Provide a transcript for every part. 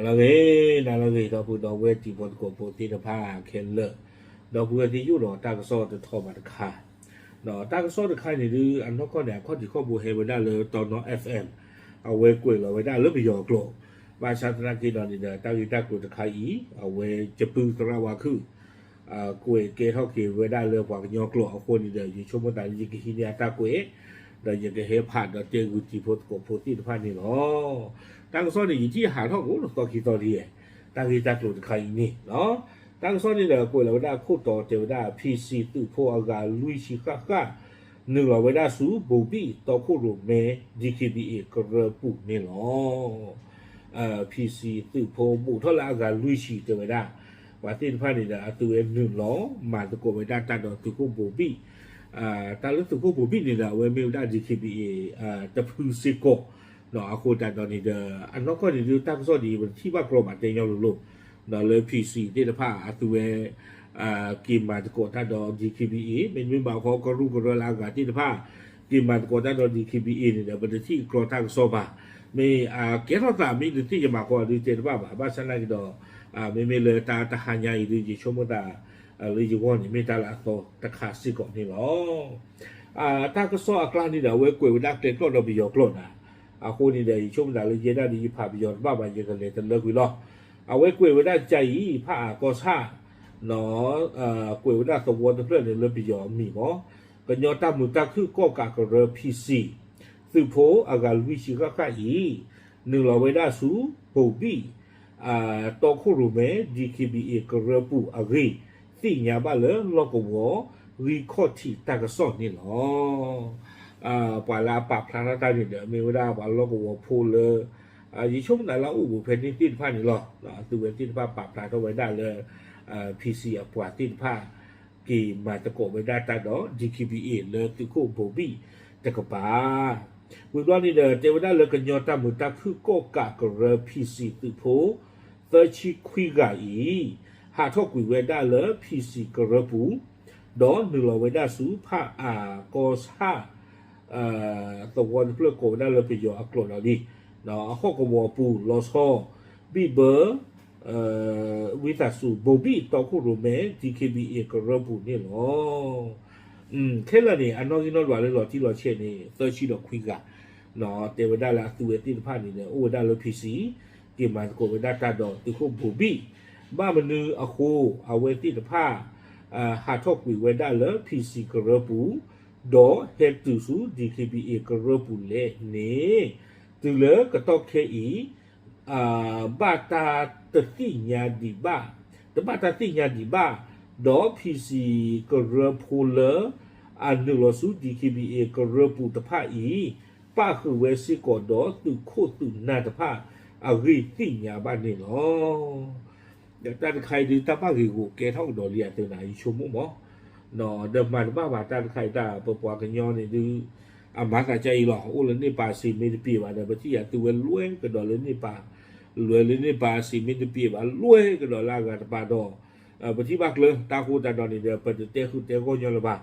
လၢဂ့ၤ နၤလၢဂ့ၤ ဒီပုၢ်ဒီဝဲၢ်တံၤဖိသကိးဖိသ့ၣ်တဖၣ်ခဲလၢာ်, ဒီပုၢ်ဝဲၢ်သ့ၣ်ယိၣ်ဒီးတၢ်ကစီၣ်တထီဘၣ်တခါ, ဒီးတၢ်ကစီၣ်တခါန့ၣ်ဒုး အနီၢ်ကီၢ်န့ၣ် အခီၣ်ထံးခီၣ်ဘိဟဲဝဲဒၣ်လၢတီနီ F M, အဝဲကွဲးလီၤဝဲဒၣ်လၢပယီၤကျိာ်, ဘၣ်ဆၣ်သနာ်က့ဒီးန့ၣ်ဒီး တၢ်ဂ့ၢ်တၢ်ကျိၤတခါအံၤ အဝဲကပုၢ်သရၣ်ဝါခုၣ် ကွဲးကဲထီၣ်က့ၤဝဲဒၣ်လၢပှၤကညီကျိာ်အဃိန့ၣ်ဒီး ယဆိကမိၣ်သးလၢယကဟံးန့ၢ်အတၢ်ကွဲး, ဒီးယကဟဲဖးဒီးတဲဂုာ်တံၤဖိသကိးဖိသ့ၣ်တဖၣ်န့ၣ်လီၤ. တၢ်ကစီၣ်န့ၣ်ယထံၣ်ဟးထီၣ်ကိးလီၤသီခံသီလံ, တၢ်ဂ့ၢ်တၢ်ကျိၤတခါအံၤန့ၣ်လီၤ. တၢ်ကစီၣ်န့ၣ်ဒီးကွဲးလီၤဝဲဒၣ်အခိၣ်တီတဲဝဲဒၣ် P C သုးဖိအဂၤလွံၢ်ဆံဃၣ်ဃၣ် နုာ်လီၤဝဲဒၣ်ဆူဘိၤဘံၣ်တီခိၣ်ရိၣ်မဲ D K B A ကရၢပူၤန့ၣ်လီၤ. P C သုးဖိဘူးထီၣ်လၢအဂၤလွံၢ်ဆံတဲဝဲဒၣ်, ပှၤသ့ၣ်တဖၣ်န့ၣ်ဒီး အသုဝဲနုာ်လီၤ မၤသကိးဝဲဒၣ်တၢ်ဒီးသုးခိၣ်ဘိၤဘံၣ်, တၢ်လၢသုးခိၣ်ဘိၤဘံၣ်န့ၣ်ဒီး အဝဲမ့ၢ်ဝဲဒၣ် D K B A တဖုစ့ၢ်ကီး, အဃိသတးဒီးန့ၣ်ဒီး အနီၢ်ကီၢ်န့ၣ်ဒုးတၢ်ကစီၣ်ဒ်အံၤ ပတထံၣ်ဘၣ်ကြီဘၣ်တဲညီလိၤလိၤ, ဒီးလၢ P C သ့ၣ်တဖၣ်အသုဝဲ က့ၤမၤသကိးတၢ်ဒီး D K B A မ့တမ့ၢ်ဘၣ်ဃီကရူၢ်ကရၢလၢအဂၤသ့ၣ်တဖၣ် က့ၤမၤသကိးတၢ်ဒီး D K B A န့ၣ်ဒီး ပတထံၣ်ကြီတၢ်ကစီၣ်ဘၣ်. မ့ၢ်အကဲထီၣ်သးမ့ၢ်တသ့ၣ်ညါမးဃီဒုးတဲတဘၣ်ဘၣ်. ဘၣ်ဆၣ်သနာ်က့ဒီး မ့မ့ၢ်လၢတၢ်တဟါညါအံၤဒုး ယဆိကမိၣ်သး လၢယဂီၢ်န့ၣ် မ့ၢ်တၢ်လၢအသီတခါစ့ၢ်ကီးန့ၣ်လီၤ. တၢ်ကစီၣ်အကျါန့ၣ်ဒီး အဝဲကွဲးဝဲဒၣ်ကျဲကျိာ်ဒီးပယီၤကျိာ်နၤ, အဃိန့ၣ်ဒီး ယဆိကမိၣ်သးလၢယဲဒၣ်ဒီးယဖးပယီၤတဘၣ်ဘၣ် ယကလဲၤတလၢကွံာ်လီၤ. အဝဲကွဲးဝဲဒၣ်ကစၢ်အံၤ ဖးအၣ်ကီၢ်ဆၣ် ကွဲးဝဲဒၣ်သဝီတဖျၢၣ်န့ၣ်လၢပယီၤအမံၤမး, ကညီတၢ်မုာ်တၢ်ခုၣ်ကီၣ်ကးကရၢ P C သုးဖိအဂၤလွံၢ်ဆံဃၣ်ဃၣ်အံၤ နုာ်လီၤဝဲဒၣ်ဆူ ဘိၤဘံၣ် တီခိၣ်ရိၣ်မဲ D K B A ကရၢပူၤအဂ့ၢ် သ့ၣ်ညါဘၣ်လၢလီၢ်ကဝီၤ ဂံၢ်ခီၣ်ထံးတၢ်ကစီၣ်န့ၣ်လီၤ. ပှၤလၢအပာ်ဖျါထီၣ်တၢ်န့ၣ်ဒီး မ့ၢ်ဝဲဒၣ်ပှၤလီၢ်ကဝီၤဖိလၢ ယဆိကမိၣ်သးလၢအအိၣ်ဘူးဖဲန့ၣ်သ့ၣ်တဖၣ်န့ၣ်လီၤ. အသုဝဲသ့ၣ်တဖၣ်ပာ်ဖျါထီၣ်ဝဲဒၣ်လၢ P C အပှၤသ့ၣ်တဖၣ် က့ၤမၤသကိးဝဲဒၣ်တၢ်ဒီး D K B A လၢသုးခိၣ်ဘိၤဘံၣ်တကပၤ ဝံၤဘျီန့ၣ်ဒီး တဲဝဲဒၣ်လၢကညီတၢ်မုာ်တၢ်ခုၣ်ကီၣ်ကးကရၢ P C သုးဖိ သၢဆံခွံဂၤအံၤ ဟးထီၣ်ကွံာ်ဝဲဒၣ်လၢ P C ကရၢပူၤ, ဒီးနုာ်လီၤဝဲဒၣ်ဆူဖးအၣ်ကီၢ်ဆၣ် သဝီတဖျၢၣ်ကိးဝဲဒၣ်လၢပယီၤအကျိာ်ဒီးလံ, အဟီၣ်ကဝီၤအပူၤ လီၤဆီ ဘံၣ်ဘၢ ဝံသးစူၤ ဘိၤဘံၣ်တီခိၣ်ရိၣ်မဲ D K B A ကရၢပူၤန့ၣ်လီၤ. ခဲလၢာ်န့ၣ် အနီၣ်ဂံၢ်နီၣ်ဒွးလၢလီၤတံၢ်လီၤဆဲးန့ၣ် သၢဆံဒီးခွံဂၤ, တဲဝဲဒၣ်လၢအသုဝဲသ့ၣ်တဖၣ်န့ၣ်ဒီး အိၣ်ဝဲဒၣ်လၢ P C က့ၤမၤသကိးဝဲဒၣ်တၢ်ဒီးသုးခိၣ်ဘိၤဘံၣ်, ဘၣ်မနုၤအဃိ အဝဲသ့ၣ်တဖၣ် ဟးထီၣ်ကွံာ်ဝဲဒၣ်လၢ P C ကရၢပူၤ, ဒီးဟဲတုၤဆူ D K B A ကရၢပူၤလဲၣ်န့ၣ်, တုၤလၢကတီၢ်ခဲအံၤ ဘၣ်တၢ်တသ့ၣ်ညါဒံးဘၣ်, တဘၣ်တၢ်သ့ၣ်ညါဒံးဘၣ်, ဒီး P C ကရၢဖိလၢ အနုာ်လီၤဆူ D K B A ကရၢပူၤတဖၣ်အံၤ ပၣ်ဃုာ်ဝဲစ့ၢ်ကီးဒီးသုးခိၣ်သုးနၢ်တဖၣ်အဂ့ၢ်သ့ၣ်ညါဘၣ်န့ၣ်လီၤ. ဒီးတၢ်တခါအံၤဒုး တၢ်ဘၣ်ဂ့ၢ်ဂီၤကဲထီၣ်ကဒီးလံအသုးနၤ ယဆိကမိၣ်မး, ဒီးမၤတဘၣ်ဘၣ်တၢ်တခါအံၤတၢ် ပပှၤကညီန့ၣ်ဒုး အမၤသးကါအံၤလီၤ. အိၣ်လၢန့ၢ်ပၤစ့ၤမ့ၢ်တပ့ၤဘၣ်ဒီး ပထံၣ်ယၤသုဝဲလွဲကဒီးလၢန့ၢ်ပၤ, လွဲလၢန့ၢ်ပၤစ့ၤမ့ၢ်တပ့ၤဘၣ် လွဲကဒီးလၢအဂၤတပၤဒီး ပထံၣ်ဘၣ်ကျၢၤ တၢ်ဃိသတးဒီးန့ၣ်ဒီး ပတတဲဃုာ်တဲဂီၢ်ညီလၢၤဘၣ်.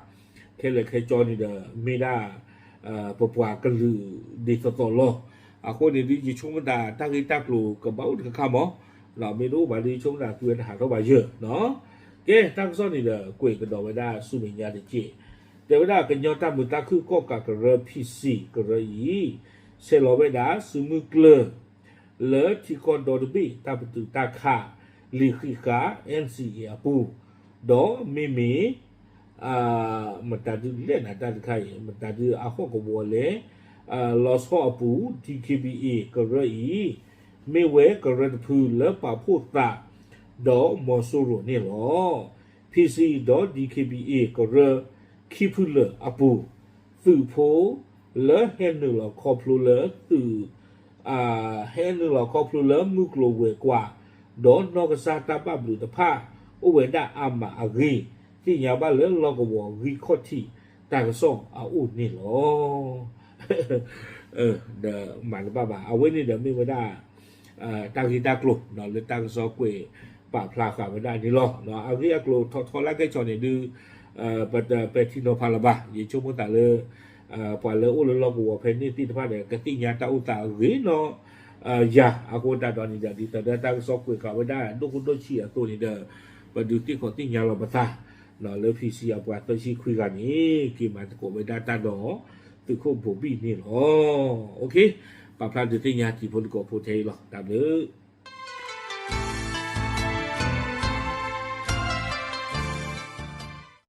ခဲလၢာ်ခဲဆ့န့ၣ်ဒီး မ့ၢ်ဒၣ် ပပှၤကလုာ်ဒ်သိးသိးလီၤ. အဃိန့ၣ်ဒုး ယဆိကမိၣ်သးတၢ်ဂ့ၢ်တၢ်ကျိၤကဘၣ်အိၣ်တခါခါမး, မ့ၢ်တအိၣ်ဘၣ်ဒုး ယဆိကမိၣ်သးသုဝဲတဟးထီၣ်ဘၣ်ယၢၢ်နီၤ. ကဲ တၢ်ကစီၣ်န့ၣ်ဒီး ကွဲးကဒီးဝဲဒၣ်ဆူမဲာ်ညါတက့ၢ်. တဲဝဲဒၣ်ကညီတၢ်မုာ်တၢ်ခုၣ်ကီၣ်ကးကရၢ P C ကရၢအံၤ ဆဲးလီၤဝဲဒၣ်စုမုၢ်ကျၢၢ် လၢထံကီၢ်ဒီတဘ့ၣ်တၢ်ပတုာ်တၢ်ခး လံာ်ဃံးဃာ် N C A အပူၤ, ဒီးမ့မ့ၢ် မတၤဒုးလဲၣ်နၤတၢ်တခါအံၤ မတၤဒုးအဟီၣ်ကဝီၤလဲၣ်, လီၤဆီအပူၤ D K B A ကရၢအံၤ မ့ၢ်ဝဲကရၢတဖုလၢပာ်ဖှိၣ်သး ဒီးမီၤစိရိၤန့ၣ်လီၤ. P C ဒီး D K B A ကရၢ ခံဖုလၢာ်အပူၤ သုးဖိ လၢဟဲနုာ်လီၤခီဖျိလၢသုး ဟဲနုာ်လီၤခီဖျိလၢမုၢ်ကျိၤဝဲၤကွာ် ဒီးနီၢ်ကစၢ်တၢ်ဘၣ်ဘျုးတဖၣ် အိၣ်ဝဲဒၣ်အါမးအဂ့ၢ် သ့ၣ်ညါဘၣ်လၢလီၢ်ကဝီၤဂံၢ်ခီၣ်ထံးတၢ်ကစီၣ်အအိၣ်န့ၣ်လီၤ. ဒီးမၤတဘၣ်ဘၣ် အဝဲန့ၣ်ဒီးမ့ၢ်ဝဲဒၣ် တၢ်ဂ့ၢ်တၢ်ကျိၤ လၢတၢ်ကစီၣ်ကွဲးပာ်ဖျါဃာ်ဝဲဒၣ်န့ၣ်လီၤ. အဂ့ၢ်အကျိၤထီထီလၢကဲၣ်ဆိးန့ၣ်ဒုး ပတပဲာ်ထံနီၤဖးလၢၤဘၣ်. ယဆိကမိၣ်သးလၢ ပှၤလၢအိၣ်လၢလီၢ်ကဝီၤဖဲန့ၣ်သ့ၣ်တဖၣ်ဒီး ကသ့ၣ်ညါတၢ်အိၣ်သးအဂ့ၢ်နီၤ ယၤအဃိသတးဒီးန့ၣ်ဒီး ဒ်သိးဒီးတၢ်ကစီၣ်ကွဲးဃာ်ဝဲဒၣ်ဒိၣ်ခိၣ်ဒိၣ်ဆံးအသိးန့ၣ်ဒီး ပဒုးသ့ၣ်နီၣ်သ့ၣ်ညါလီၤပသး လၢ ဖံဆံ အပှၤသၢဆံခွံဂၤန့ၣ် က့ၤမၤသကိးဝဲဒၣ်တၢ်ဒီး သုးခိၣ်ဘိၤဘံၣ်န့ၣ်လီၤ. ပာ်ဖျါဒုးသ့ၣ်ညါတံၤဖိသကိးဖိထဲအံၤလီၤ. တၢ်ဘျုး